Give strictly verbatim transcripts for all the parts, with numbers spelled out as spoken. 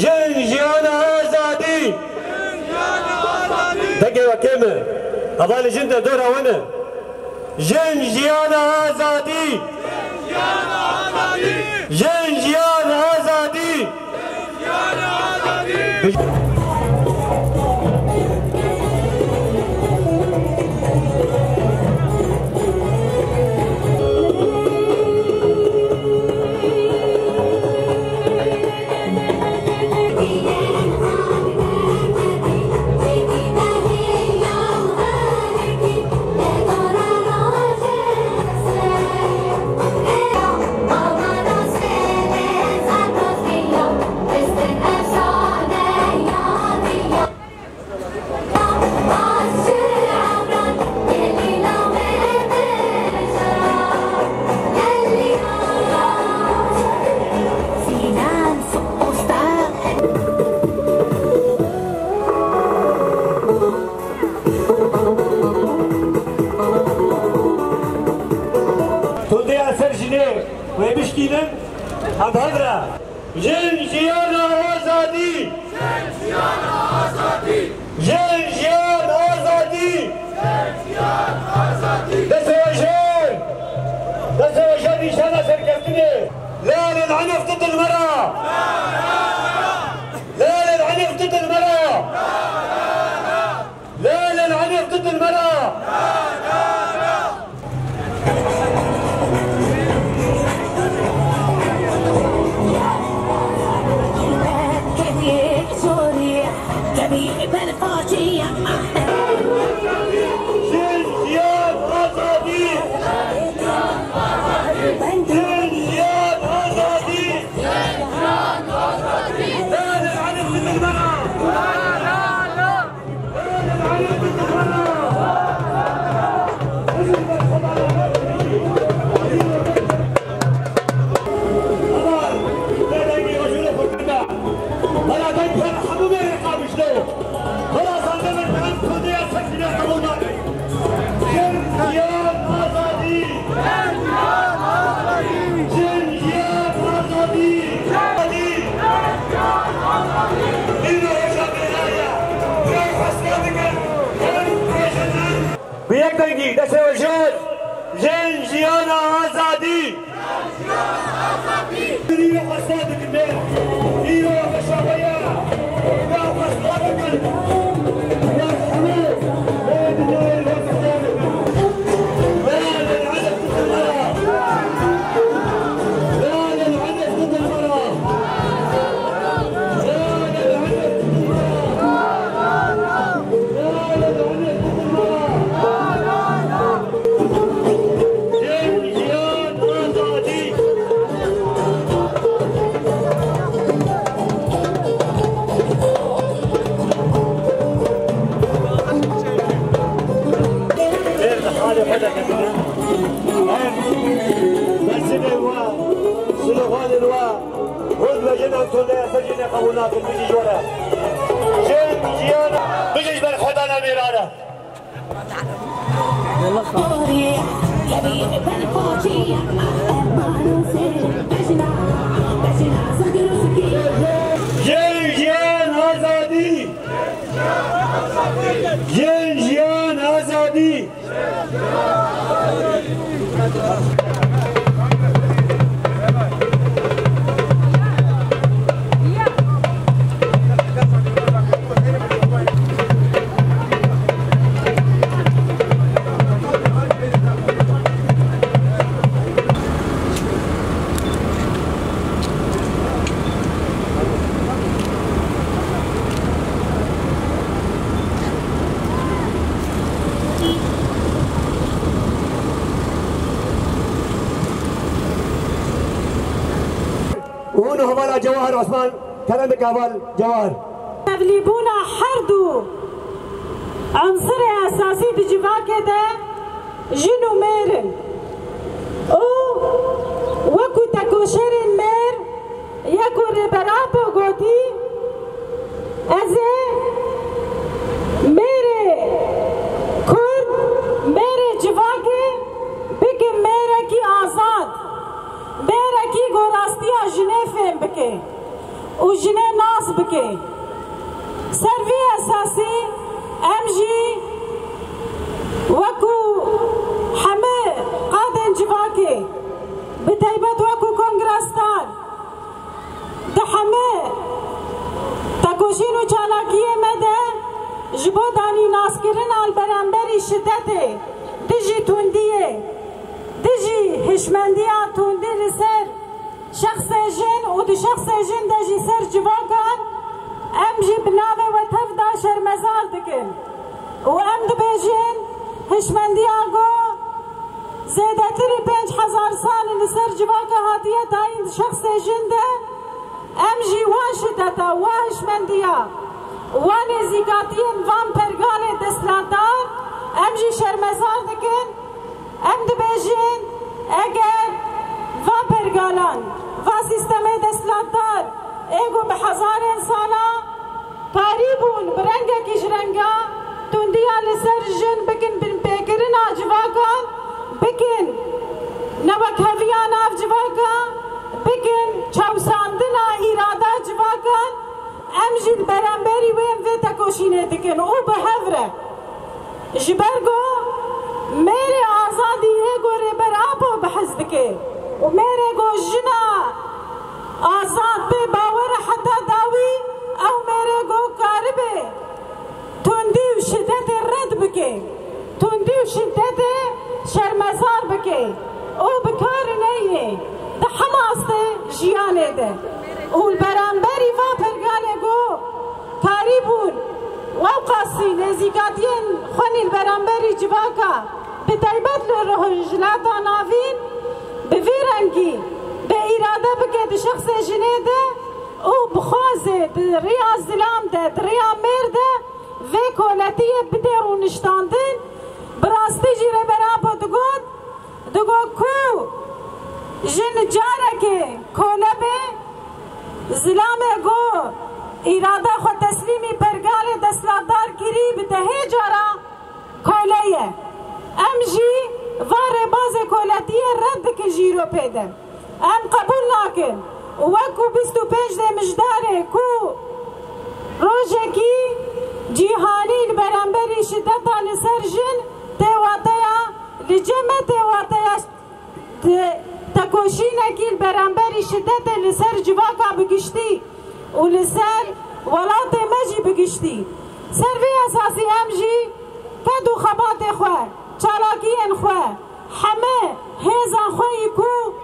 Jin, jiyan, azadî! Dengê we kêm e. Hevalê jin derdora we ne. Jin, jiyan, azadî! Jin, jiyan, azadî! Tundeya ser jinê wê bişkînin, em hev re. Jin, jiyan, azadî! Jin, jiyan, azadî! Destê we jêr! Destê we jêr nîşana serkeftinê! Lalên Enif didin me re! Lalên Enif didin me re! Lalên Enif didin me re! Jin, jiyan, azadî! Jin, jiyan, azadî! Lalên Enif didin me re! Jin, jiyan, azadî! Jin, jiyan, azadî! Îro roja mêrane ye. Rêxistina dikin. Bi yek dengî destê we jêr. Jin, jiyan, azadî! Îro xwesta dikin me. Îro weşa we ye. Ya xwesta dikin. Ya hemû. Ê dinyayê xwesta dikin. Lalên Enif didin me re. Lalên Enif didin me re. Lalên Enif didin me re. Lalên Enif didin me re. Jin, jiyan, azadî! Mêr li halê xwe de kevin e. Em bersivên we, sloganên we, hûn dibe jin em tundê ser jinê qebûl nakin, bijî ji we re. Jin, jiyan, bijî ji ber xwedana mêran e. Jin, jiyan, azadî! Jin, jiyan, azadî! Û hûn hevala Cewahir Osman, kerem bike heval Cewahir. Tevlîbûna her du unsirê esasî di civakê de jin û mêr in. Û wekî tekoşerên mêr, yek ku Rêber Apo gotî, ez ê mêrê Kurd, mêrê civakê bikim mêrekî azad, mêrekî ku rastiya jinê fêm bike. û jinê nas bike. Ser vî esasî em jî wekû heme qadên civakê, bi taybet wekû Kongra Star, di heme tekoşîn û çalakiyê me de ji bo danînaskirina li beramberî şidetê, dijî tundiyê, dijî hişmendiya tundî li ser şexsê jin û di şexsê jin de jî ser civakan, em jî bi navê we tev de şermezar dikin û em dibêjin, hişmendiya ku zêdetirî pênc hezar sal li ser civaka hatiye dayîn di şexsê jin de, em jî wan şideta, wan hişmendiya, wan nêzîkatiyên van pergalê desthilatdar, em jî şermezar dikin. Em dibêjin, eger va pergalan, va sîstemê desthilatdar ê ku bi hezarên sala parî bûn, bi rengekî ji renga tundiya li ser jin bikin, binpêkirina civakan bikin, newekheviya nav civaka bikin, çewsandina îrada civakan, em jî li beramberî wê em vê tekoşînê dikin û bi hev re. Ji ber ku mêrê azadî yê ku Rêber Apo behs dike û mêrê ku jina azad bê bawer e heta dawî, ew mêrê ku karibe tundî û şidetê red bike, tundî û şidetê şermezar bike û bi kar neyê di hema astê jiyanê de û li beramberî va pergalê ku karîbûn û ewqasî nêzîkatiyên xwe nî li beramberî civaka, bi taybet li Rojhilata Navîn, bi vî rengî bêîrade bike di şexsê jinê de û bixwaze di riya zilam de, di riya mêr de vê koletiyê bide rûniştandin. Bi rastî jî Rêber Apo digot, digot ku jin carekê kole be, zilamê ku îrada xwe teslîmî pergalê desthilatdar kirî, bi dehê cara kole ye. Em jî va rêbazê koletiyê red dikin ji îro pê de. Em qebûl nakin. Û wek ku bîst û pênc dê Mijdarê ku rojekî cîhanî li beramberî şideta li ser jin tê wateya, li cem me tê wateya te-, tekoşînekî li beramberî şidetê li ser civaka bi giştî û li ser welatê me jî bi giştî. Ser vê esasî em jî ked û xebatê xwe, çalakiyên xwe, heme hêza xwe yî ku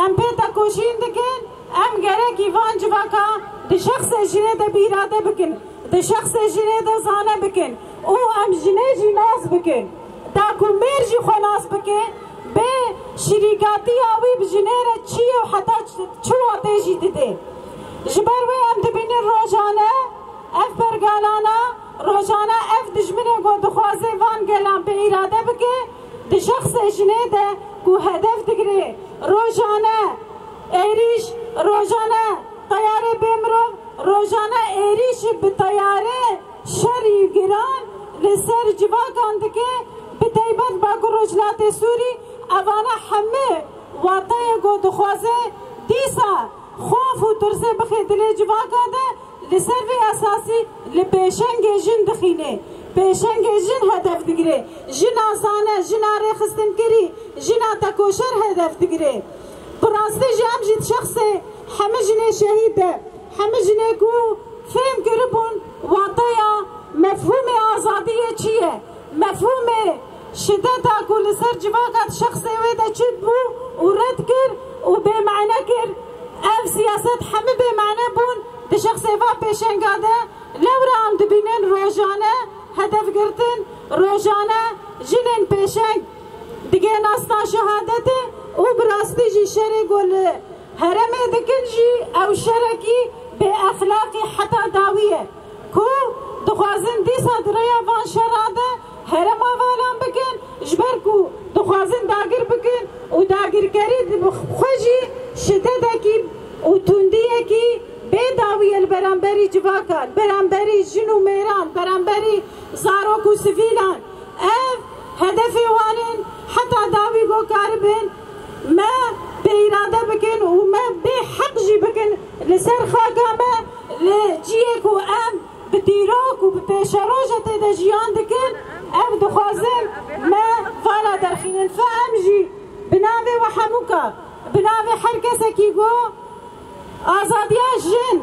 em pê tekoşîn dikin, em gerekî van civaka di şexsê jinê de bîrade bikin, di şexsê jinê de zane bikin û em jinê jî nas bikin. Da ku mêr jî xwe nas bike, bê şirîkatiya wî bi jinê re çi ye û heta çi, çi watê jî dide. Ji ber wê em dibînin rojane ev pergalana, rojane ev dijminê ku dixwaze van gelan bêîrade bike, di şexsê jinê de ku hedef digire, rojane êrîş, rojane teyarê bêmirov, rojane êrîşî bi teyarê şerî giran li ser civakan dike, bi taybet Bakur Rojhilatê Sûrî, evane hemû wateyê ku dixwaze dîsa xwaf û tirsê bixê dilê civaka de, li ser vê esasî li pêşengê jin dixîne. Pêşengê jin hedef digire. Jina zane, jina rêxistinkirî, jina tekoşer hedef digire. Bi rastî jî em jî di şexsê hemî jinê şehîd de, hemî jinê ku fêm kiribûn wateya mefhûmê azadiyê çi ye, mefhûmê şideta ku li ser civaka di şexsê wê de çi bû û red kir û bêmane kir, ev siyaset hemî bêmane bûn di şexsê va pêşenga de. Lewra em dibînin rojane hedef girtin, rojane jinên pêşeng digihên asta şehadetê û bi rastî jî şerê ku li herêmê dikin jî ew şerekî bêexlaqî heta dawî ye ku dixwazin dîsa di rêya van şera de herêma valan bikin, ji ber ku dixwazin dagir bikin û dagirkerî di bi xwe jî şidedekî û tundiyekî bê dawî ye li beramberî civaka, li beramberî jin û mêran, li beramberî zarok û sivîlan. Ev hedefê wan in, heta dawî ku karibin Me bêîrade bikin û me bêheq jî bikin li ser xaka me, li cihê ku em bi dîrok û bi pêşeroja tê de jiyan dikin, ev dixwazin me vala derxînin. Fe em jî bi navê we hemûka, bi navê her kesekî ku azadiya jin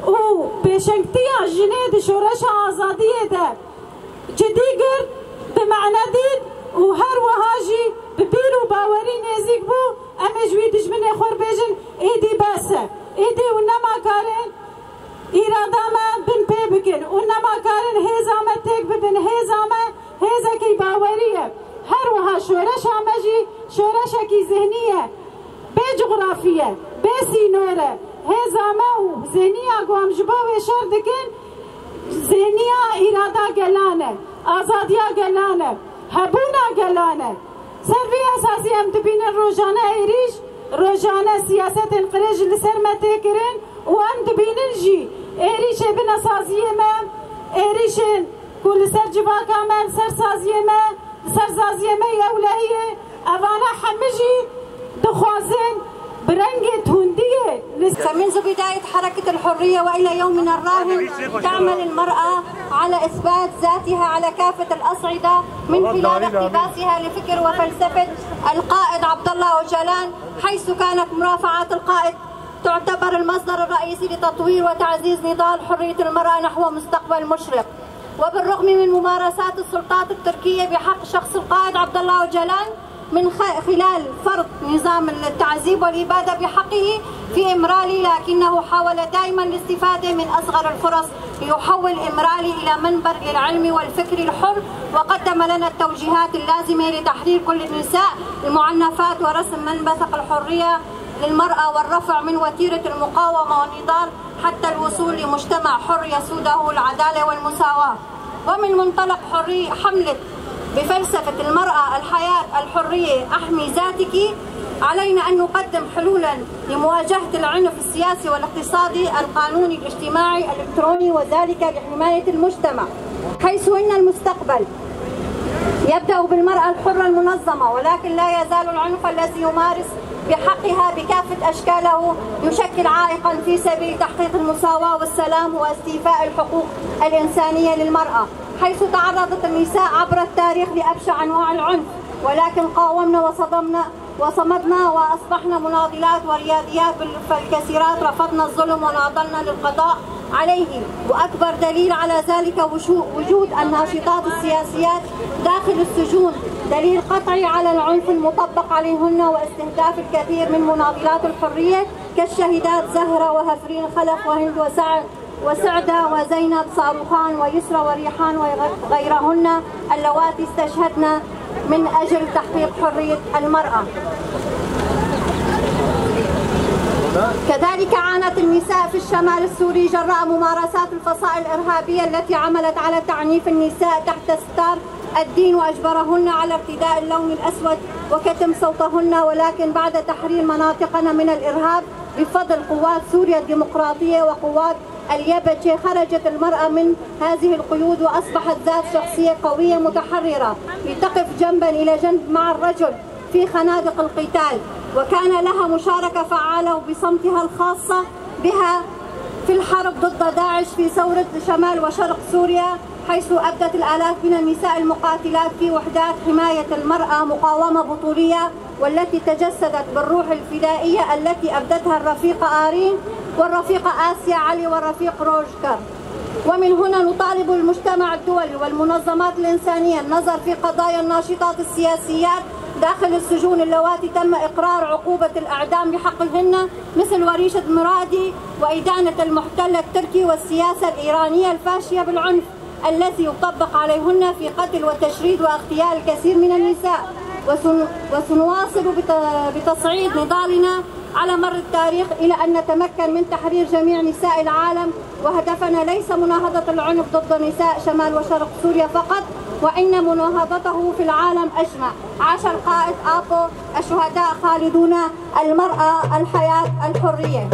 û pêşengtiya jinê di şoreşa azadiyê de cidî girt, bi mane dît û her wiha jî bi bîr û bawerî nêzîk bû, em ê ji wî dijminê xwe bêjin, êdî bes e. Êdî hûn nema karin îrada me bin pê bikin û nema karin hêza me têk bibin. Hêza me hêzekî bawerî ye. Her wiha şoreşa me jî şoreşekî zihnî ye. Bê cografî ye, bê sînor e. Hêza me û zihniya ku em ji bo wê şer dikin, zihniya îrada gelan e, azadiya gelan e, hebûna gelan e. Ser vî esasî em dibînin rojane êrîş, rojane siyasetên qirêj li ser me tê kirin û em dibînin jî êrîşê bine saziyê me, êrîşên ku li ser civaka me, li ser saziyê me, li ser saziyê me yê ewlehiyê, evane hemî jî dixwazin bi rengê tundiyê li فمنذ بداية حركة الحرية وإلى يومنا الراهن تعمل المرأة على إثبات ذاتها على كافة الأصعدة من خلال اقتباسها لفكر وفلسفة القائد عبد الله أوجالان، حيث كانت مرافعات القائد تعتبر المصدر الرئيسي لتطوير وتعزيز نضال حرية المرأة نحو مستقبل مشرق. وبالرغم من ممارسات السلطات التركية بحق شخص القائد عبد الله أوجالان من خ-، خلال فرض نظام التعذيب والإبادة بحقه في إمرالي، لكنه حاول دائما الاستفادة من أصغر الفرص ليحول إمرالي إلى منبر للعلم والفكر الحر، وقدم لنا التوجيهات اللازمة لتحرير كل النساء المعنفات ورسم منبثق الحرية للمرأة والرفع من وتيرة المقاومة والنضال حتى الوصول لمجتمع حر يسوده العدالة والمساواة. ومن منطلق حري-، حملة بفلسفة المرأة الحياة الحرية أحمي ذاتك، علينا أن نقدم حلولا لمواجهة العنف السياسي والاقتصادي القانوني الاجتماعي الإلكتروني، وذلك لحماية المجتمع، حيث إن المستقبل يبدأ بالمرأة الحرة المنظمة، ولكن لا يزال العنف الذي يمارس بحقها بكافة أشكاله يشكل عائقا في سبيل تحقيق المساواة والسلام واستيفاء الحقوق الإنسانية للمرأة، حيث تعرضت النساء عبر التاريخ لأبشع أنواع العنف، ولكن قاومنا وصدمنا وصمدنا وأصبحنا مناضلات ورياديات، بل فالكثيرات رفضن الظلم وناضلن للقضاء عليه. وأكبر دليل على ذلك وشو-، وجود الناشطات السياسيات داخل السجون، دليل قطعي على العنف المطبق عليهن واستهداف الكثير من مناضلات الحرية كالشهيدات زهرة وهفرين خلف وهند وسعد وسعدة وزينب صاروخان ويسرى وريحان وغيرهن اللواتي استشهدن من أجل تحقيق حرية المرأة. كذلك عانت النساء في الشمال السوري جراء ممارسات الفصائل الإرهابية التي عملت على تعنيف النساء تحت ستار الدين، وأجبرهن على ارتداء اللون الأسود وكتم صوتهن، ولكن بعد تحرير مناطقنا من الإرهاب بفضل قوات سوريا الديمقراطية وقوات اليبجة خرجت المرأة من هذه القيود وأصبحت ذات شخصية قوية متحررة لتقف جنبا إلى جنب مع الرجل في خنادق القتال، وكان لها مشاركة فعالة بصمتها الخاصة بها في الحرب ضد داعش في ثورة شمال وشرق سوريا، حيث أبدت الآلاف من النساء المقاتلات في وحدات حماية المرأة مقاومة بطولية، والتي تجسدت بالروح الفدائية التي أبدتها الرفيقة آرين والرفيقة آسيا علي والرفيق روجكر. ومن هنا نطالب المجتمع الدولي والمنظمات الإنسانية النظر في قضايا الناشطات السياسيات داخل السجون اللواتي تم إقرار عقوبة الإعدام بحقهن، مثل وريشة مرادي وإدانة المحتل التركي والسياسة الإيرانية الفاشية بالعنف التي يطبق عليهن في قتل وتشريد واغتيال الكثير من النساء. وسن-، وسنواصل بت-، بتصعيد نضالنا على مر التاريخ إلى أن نتمكن من تحرير جميع نساء العالم، وهدفنا ليس مناهضة العنف ضد نساء شمال وشرق سوريا فقط، وإن مناهضته في العالم أجمع. عاش القائد آبو، الشهداء خالدون، المرأة، الحياة، الحرية.